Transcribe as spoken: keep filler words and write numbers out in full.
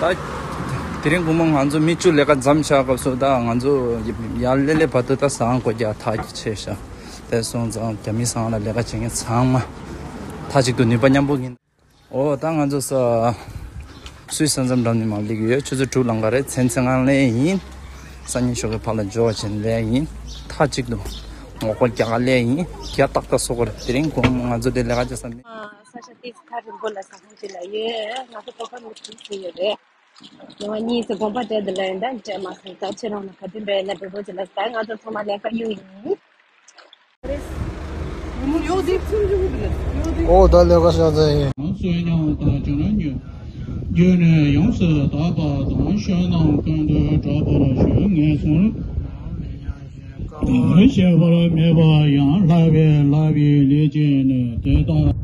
ད་དེ་རིང་དགོང་མོ་ང་ཚོ་མི་བཅུ་ལས་ཀ་མཚམས་བཞག་སྐབས་སུ། ད་ང་ཚོ་ཡར་སླེབས་སླེབས་བར་དུ་ད་ཟ་ཁང་སྒོ་རྒྱག་ཐག་ཆད་ཤག་དེ་སོང་ཙང་རྒྱ་མི་ཚང་ལ་ལས་ཀ་བྱེད་མཁན་ཚང་མ་མཐའ་གཅིག་ཏུ་ནུས་པ་མཉམ་སྤུངས་ཡིན། ཨོ་ད་ང་ཚོ་ས་སུད་ས་མཚམས་འགྲམ་ནས་མར་སླེབས་ཀྱི་ཡོད། ཆུ་ཚོད་དྲུག་ལང་ག་རེད། མཚན་མཚན་གང་སླེབས་ཡིན། སང་ཉིན་ཞོགས་ཀས་ཕར་ལ་འབྱོར་བ་བྱས་སླེབས་ཡིན། མཐའ་གཅིག་ཏུ་ངོ་རྒོལ་རྒྱག་ག་སླེབས་ཡིན། རྒྱ་ཏག་ཏག་བཟོ་དགོས་རེད། དེ་རིང་དགོང་མོ་ང་ཚོ་དེ་ལས་ཀ་བྱེད་ས་མེད། ས་ཆ་ཏིས་ཐག་རིང་པོ་ལ་ཟ་ཁང་ཅིག་ལ་ཡོད། ང་ཚོ་ཐོག་ཁ་མི་ཁྲིད་ཟེར་ཡོད་རེད། ཉི་མ་གཉིས་ཙམ་དགོངས་པ་བྲལ་དེ་ལ་ཡིན། ད་འདྲ་མ་སོང་། ད་ཁྱེད་རང་ལ་ག་དུས་འབད་ན་འབད་པོ་ཅིག་ལ་ད་ང་ཚོ་ཚང་མ་ལས་ཀ་གཡུག་ཡིན། ཨོ་ད་ལས་ཀ་ཤག་ཚ་ཡིན། བསོད་སྙོམས་དང་བྱོན་ཉོ། རྒྱུ་ནི་ཡོངས་སུ་དག་པ་དང་། བསོད་ནམས་ཀུན་ཏུ་གྲགས་པར་ཞུ་ངེས་སོ། ཞེས་པར་སྨྲས་པ་ཡང་། ལྷག་པའི་ལྷག་པའི་ལས་ཀྱིས་ནི་དེ་ལྟར།